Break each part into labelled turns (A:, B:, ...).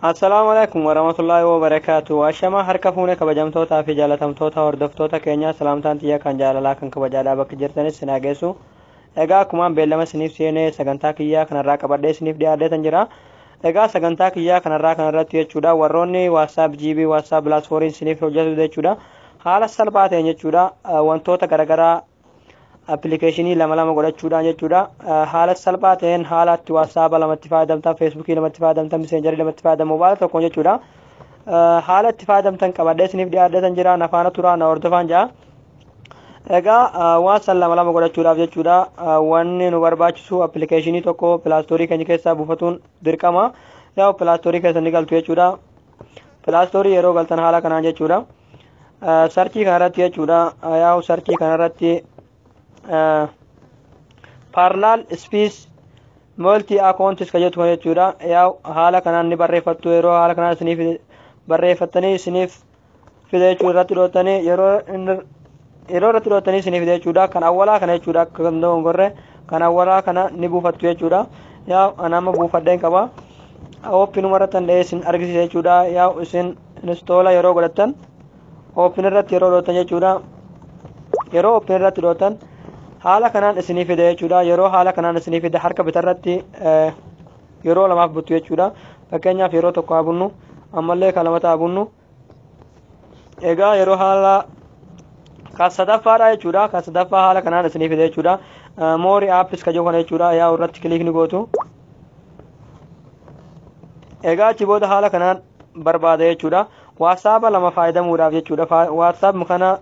A: Assalaamu alaikum warahmatullaahi wabarakaatu. Ashamaa harka fuune kabajamtootaa fi jaalatamtoota hordoftoota keenyaa, salaamtaan xiyya kan jaalalaa kan kabajaadhaa bakka jirtanis sin geessu. Egaa akkumaan beellama isiniif seenee sagantaa kiyyaa kanarraa qabadhee isiniif dhiyaadheetan jira. Egaa sagantaa kiyyaa kanarraa kanarratti jechuudha, warroonni WhatsApp GB WhatsApp plus 4 isiniif hojjetu jechuudha. Haala salphaa ta'een jechuudha, wantoota garaagaraa appilikeeshinii lama lama godhachuudhaan jechuudha. Haala salphaa ta'een haala itti WhatsApp lamatti fayyadamtan, Feesbuukii lamatti fayyadamtan, Messengerii lamatti fayyadamu, mobaayila tokkoon jechuudha. Haala itti fayyadamtan qabadhee isiniif dhiyaadheetan jira. Na faana turaa, na hordofaan jira. Egaa waan san lama lama godhachuudhaaf jechuudha, wanni nu barbaachisu appilikeeshinii tokko Play Storeii keenya keessaa buufatuun dirqama. Yaa Play Storeii keessa ni galtu jechuudha. Play Storeii yeroo galtan haala kanaan jechuudha. Searchii kanarratti jechuudha. Yaa searchii kanarratti "Parallel Space Multi Accounts" ka jettu kana jechuudha. Yaa haala kanaan ni barreeffattu. Yeroo haala kanaan isiniif barreeffattanii isiniif fida jechuudha. Irratti dhootanii, yeroo irratti dhootanii isiniif fida jechuudha. Kan awwalaa kana jechuudha, akka kan dogongorre kan awwalaa kana ni buufattu jechuudha. Yaa ana amma buufadheen qaba. Openuma irratti kan dha'ee isin argisiisa jechuudha. Yaa isin install yeroo godhattan, open irratti yeroo dhootan jechuudha. Yeroo open irratti dhootan haala kanaan isinii fida jechuudha. Yeroo haala kanaan isinii fida, harka bitarratti yeroo lamaaf buttu jechuudha. Fakkeenyaaf yeroo tokko haa bunnu, ammallee kan lamata haa bunnu. Egaa yeroo haala kan sadaffaadha jechuudha. Kan sadaffaa haala kanaan isinii fida jechuudha. More apps ka jiru kana jechuudha. Yaa irratti click ni gootu. Egaa achi booda haala kanaan barbaada jechuudha. WhatsApp lama fayyadamuudhaaf jechuudha. WhatsApp kana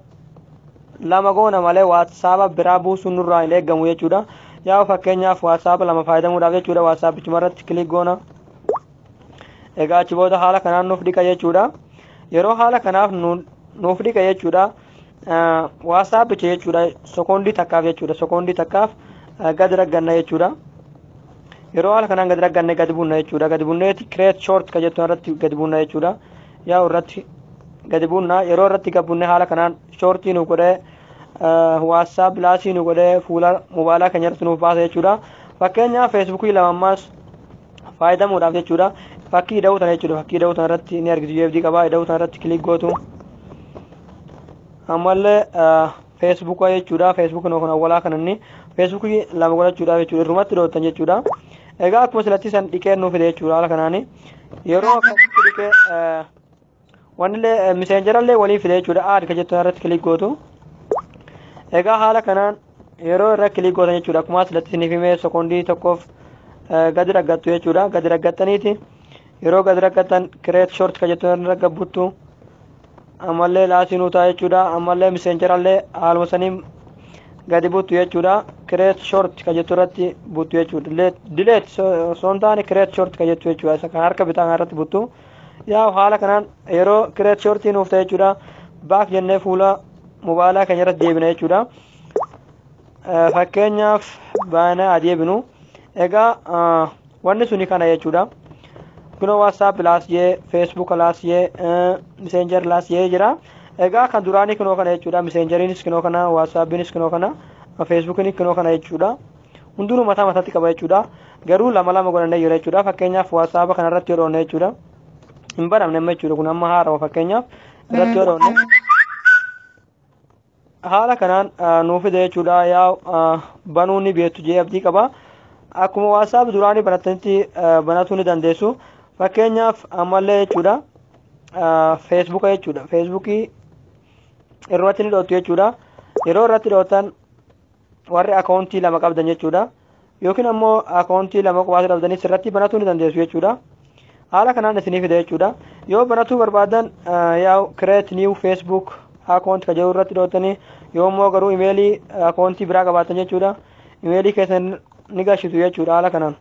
A: lama goona malee WhatsApp biraa buusuun nurraa hin eeggamu jechuudha. Yaa fakkeenyaaf WhatsApp lama fayyadamuudhaaf jechuudha, WhatsAppichuma irratti click goona. Egaa achi booda haala kanaan nuuf dhiqa jechuudha. Yeroo haala kanaaf nuuf dhiqa jechuudha, WhatsAppicha jechuudha, sekoondii takkaaf jechuudha, sekoondii takkaaf gadi ragganna jechuudha. Yeroo haala kanaan gadi ragganne gadi bunna jechuudha. Gadi bunneeti "create short" ka jettu irratti gadi bunna jechuudha. Yaa irratti gadi bunna. Yeroo irratti gad bunne haala kanaan shortii nu godhee, WhatsApp plusii nu godhee, fuula mobaayilaa keenya irratti nuuf baasa jechuudha. Fakkeenyaaf Feesbuukii lama ammaas fayyadamuudhaaf jechuudha, fakkii ida'uu tana jechuudha. Fakkii ida'uu tana irratti ni argitu UFD qabaa. Ida'uu tana irratti click gootu. Ammallee Feesbuuka jechuudha. Feesbuukii kun awwalaa kan inni Feesbuukii lama godhachuudhaaf jechuudha, irrumatti dhoottan jechuudha. Egaa akkuma silatti san dhiqee nuuf fide jechuudha. Haala kanaani yeroo akkasitti dhiqee wanillee Messengerallee waliin fide jechuudha. "Add" ka jettu irratti click gootu. Egaa haala kanaan yeroo irra click gootan jechuudha, akkuma silatti isiniif himee sekoondii tokkoof gadi raggattu jechuudha. Gadi raggattaniiti, yeroo gadi raggattan "create short" ka jettu irra gabbuttu. Ammallee laasii nuu ta'a jechuudha. Ammallee Messengerallee haaluma saniin gadi buttu jechuudha. "Create short" ka jettu irratti buttu jechuudha. Delete osoo hin taane "create short" ka jettu jechuudha, isa kan harka bitaa irratti buttu. Yaa haala kanaan yeroo create shortii nuuf ta'e jechuudha, back jennee fuula mobaayilaa keenya irratti deebina jechuudha. Fakkeenyaaf baanee adeebinu. Egaa wanni suni kana jechuudha. Kunoo WhatsApp plus jee, Facebook plus jee, Messenger plus jee jira. Egaa kan duraanii kunoo kana jechuudha. Messengeriinis kunoo kana, WhatsAppiinis kunoo kana, Facebookiinis kunoo kana jechuudha. Hundinuu mataa mataatti qaba jechuudha. Garuu lama lama godhannee jira jechuudha. Fakkeenyaaf WhatsApp kanarratti yoo dhoonne jechuudha, hin banamne amma jechuudha. Kun amma haarawa. Fakkeenyaaf irratti yoo dhoonne haala kanaan nuuf fide jechuudha. Yaa banuu ni beektu jee abdii qaba. Akkuma WhatsApp duraanii banattanitti banatuu ni dandeessu. Fakkeenyaaf ammallee jechuudha, Feesbuuka jechuudha, Feesbuukii irratti ni dhoottu jechuudha. Yeroo irratti dhootan, warri akaawuntii lama qabdan jechuudha, yookiin ammoo akaawuntii lama qofaatu qabdanis irratti banatuu ni dandeessu jechuudha. Haala kanaan isinii fida jechuudha. Yoo banatuu barbaadan, yaa "create new Facebook account" ka jedhu irratti dhootanii, yoo immoo garuu imeelii akaawuntii biraa qabaatan jechuudha, imeelii keessan ni gashitu jechuudha haala kanaan.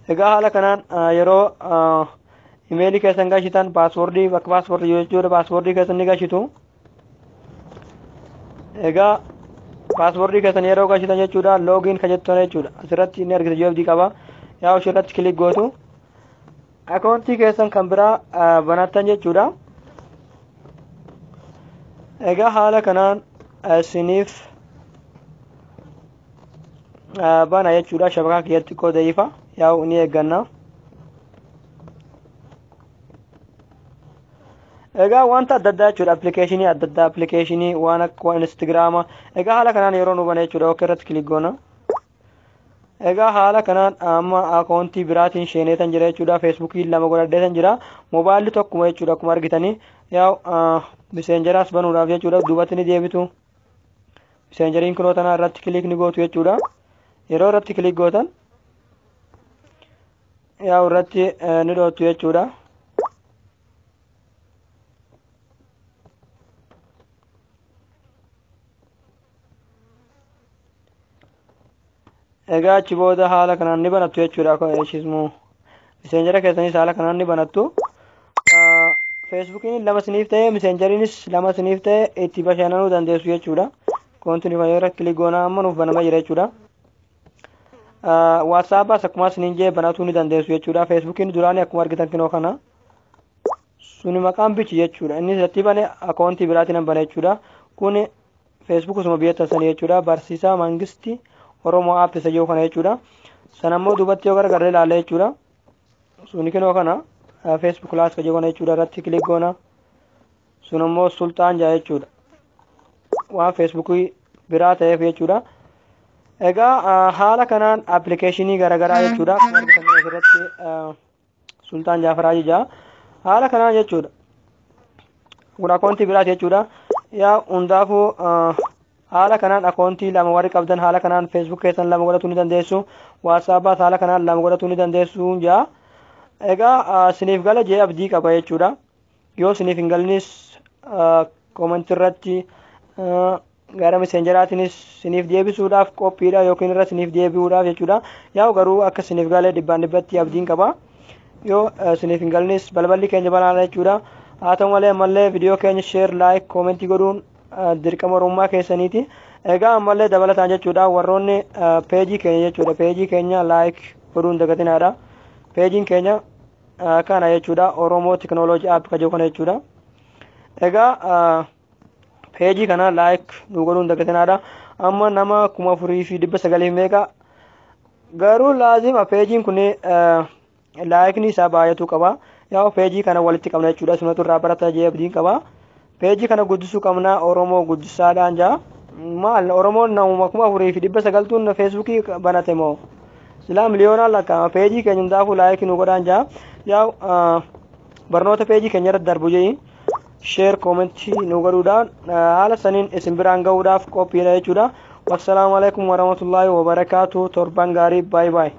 A: Egaa haala kanaan yeroo imeelii keessan gashitan, passwordii bakka passwordii jechuudha, passwordii keessan ni gashitu. Egaa passwordii keessan yeroo gashitan jechuudha, "login" ka jettan jechuudha, asirratti ni argita UFD qaba. Yaa ishee irratti click gootu, akaawuntii keessan kan biraa banattan jechuudha. Egaa haala kanaan isiniif Bana jechuudha. Shabakaa kiyyatti xiqqoo da'iifa. Yaa'u ni eegganna. Egaa wanta adda addaa jechuudha, appilikeeshinii adda addaa, appilikeeshinii waan akka Instagiraama. Egaa haala kanaan yeroo nu bana jechuudha, okay irratti click goona. Egaa haala kanaan amma akaawuntii biraatiin sheeneetan jira jechuudha. Feesbuukii lama godhadheetan jira. Mobaayilli tokkuma jechuudha, akkuma argitanii. Yaa'u miseenjeraas banuudhaaf jechuudha duubatti ni deebitu. Miseenjeriin kunoo tanaa irratti click ni gootu jechuudha. Yeroo irratti click gootan yaa'u irratti ni dhoottu jechuudha. Egaa achi booda haala kanaan ni banattu jechuudha. Ishismu miseenjera keessanis haala kanaan ni banattu. Feesbuukiin lama isiniif ta'e, miseenjeriinis lama isiniif ta'e, itti bashannanuu dandeessu jechuudha. Continue kan irra click goonaa, amma nuuf banamee jira jechuudha. Waatsaappaas akkuma isiniin jee banatuu ni dandeessu jechuudha. Feesbuukiin duraanii akkuma argitan kinoo kana. Suni maqaan bichi jechuudha. Inni irratti bane akaawuntii biraatiin bane jechuudha. Kun feesbuuk osuma biyya sanii jechuudha. Barsiisaa Mangisti Oromoo app isa jiru kana jechuudha. Sanammoo duubatti yoo gargarree ilaalle jechuudha. Suni kinoo kana feesbuuk laas ka jiru kana jechuudha, irratti click goona. Sun immoo Sultaan jaa jechuudha. Waan feesbuukii biraa ta'eef jechuudha. Egaa haala kanaan appilikeeshinii garaagaraa jechuudha. Akkuma argitan asirratti Sultaan Jaafaraa jija. Haala kanaan jechuudha. Kun akaawuntii biraati jechuudha. Yaa hundaafuu haala kanaan akaawuntii lama warri qabdan haala kanaan feesbuuk keessan lama godhachuu ni dandeessu. Waatsaappaas haala kanaan lama godhachuu ni dandeessu jaa. Egaa isiniif gala jee abdii qaba jechuudha. Yoo isiniif hin galnis koomentii irratti gara miseenjeraatiinis isiniif deebisuudhaaf qophiidha yookiin irra isiniif deebi'uudhaaf jechuudha. Yaa'u garuu akka isiniif galee dhibbaan dhibbatti abdiin qaba. Yoo isiniif hin galnis balballi keenya banaadha jechuudha. Haa ta'u malee ammallee viidiyoo keenya share, like, koomentii godhuun dirqama oromummaa keessaniiti. Egaa ammallee dabalataan jechuudha warroonni peejii keenya jechuudha, peejii keenya like godhuun dagatinaadha. Peejiin keenya kana jechuudha, Oromoo Teknooloojii app ka jiru kana jechuudha. Egaa peejii kana like nu godhuun dagatinaadha. Amma nama 4900 meeqa garuu laazima peejiin kun laayikni isaa baay'atuu qaba. Yaa peejii kana walitti qabna jechuudha. Sunatu irraa barata jee abdiin qaba. Peejii kana guddisuu qabna, Oromoo guddisaadhaan jaa. Maal Oromoon namuma 4900 tuun feesbuukii banate moo? Silaa miliyoonaan lakkaa'ama. Peejii keenya hundaafuu like nu godhaan jaa. Yaa barnoota peejii keenya irratti darbu jee share, koomentii nu godhuudhaan haala saniin isin biraan gahuudhaaf qophiidha jechuudha. Wassalaamu alaikum warahmatullaahi wabarakaatu. Torban gaarii, baay baay.